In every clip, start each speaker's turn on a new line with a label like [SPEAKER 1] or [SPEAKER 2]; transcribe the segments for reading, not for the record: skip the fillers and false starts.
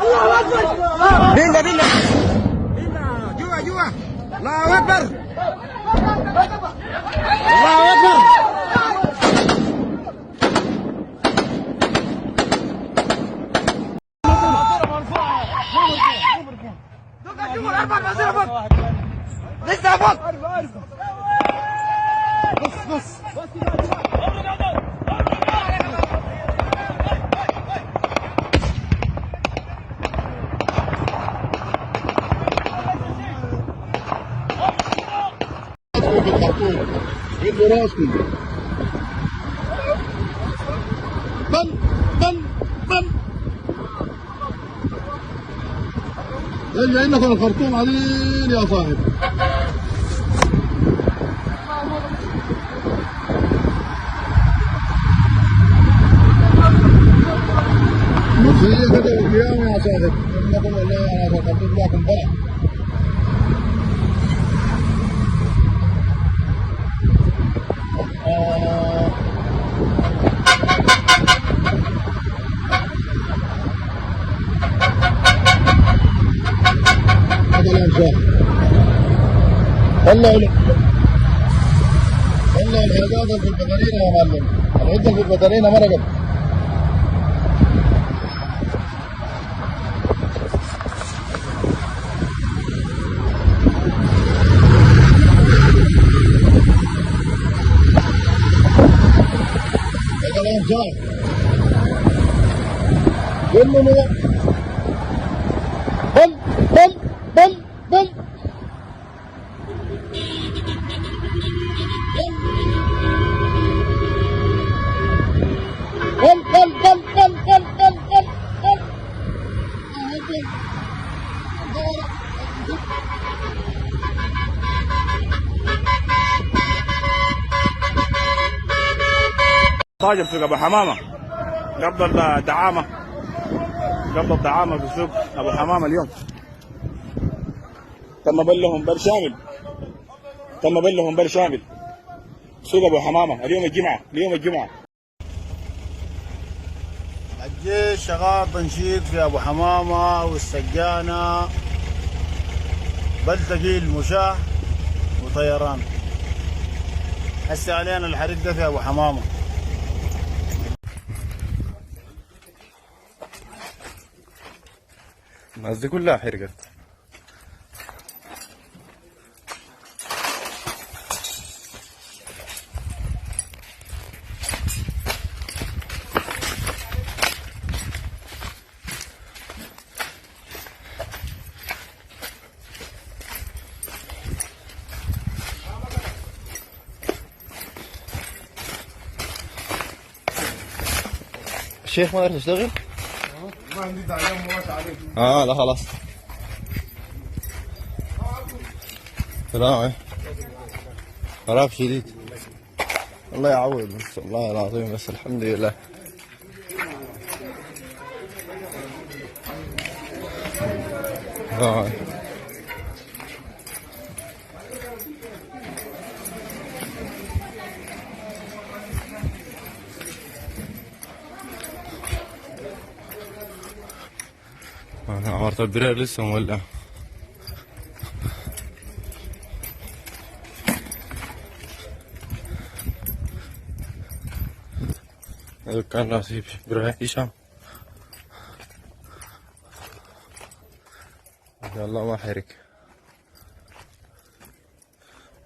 [SPEAKER 1] الله اكبر.
[SPEAKER 2] بينا بينا بينا، جوا جوا. الله اكبر، الله اكبر.
[SPEAKER 1] اربع مازير فوق، لسه فوق.
[SPEAKER 2] بس بس. في الخرطوم عندوا راسكم. بل بل بل، يلا انكم الخرطوم عديل يا صاحب. مصرية كده وقيامة يا صاحب، انكم والله على الخرطوم لكم بلع. هذا كلام صح. والله والله الحاجات في البطارية يا معلم، العدة في البطارية مرقت. ده كلام صح كله. بل بل بل بل بل بل بل بل بل بل بل بل. الله أكبر.
[SPEAKER 3] طاجر سوق ابو حمامه، قبض الدعامه، قبض الدعامه في سوق ابو حمامه. اليوم تم بلهم بل شامل، تم بلهم بل شامل. سوق ابو حمامه اليوم الجمعه، اليوم الجمعه.
[SPEAKER 4] الجيش شغال تنشيط في ابو حمامه والسجانه، بل ثقيل مشاة وطيران. هسه علينا الحريق ده في ابو حمامه.
[SPEAKER 5] الناس دي كلها حرقت. الشيخ ما عرف تشتغل؟
[SPEAKER 4] ما عندي تعليم.
[SPEAKER 5] اه لا خلاص، سلام عليكم. خراب شديد، الله يعوض بس، والله العظيم، بس الحمد لله. آه. أنا عمارة البرير لسه مولعة. هذا كان نصيب إبراهيم هشام، ما شاء الله ما حرق.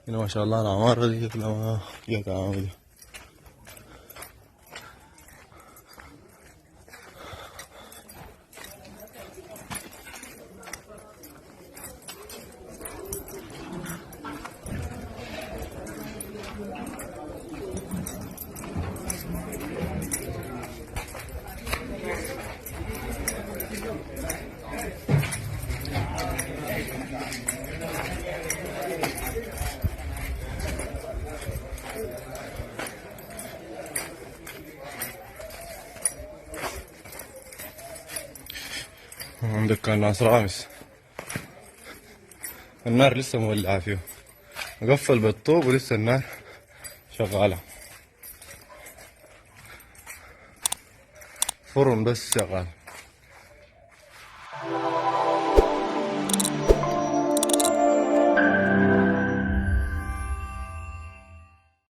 [SPEAKER 5] هنا ما شاء الله العمارة دي كلها ما جت عاملة. عندك كان ناس رامس، النار لسه مولعة فيه، مقفل بالطوب ولسه النار شغالة. فرن بس شغال.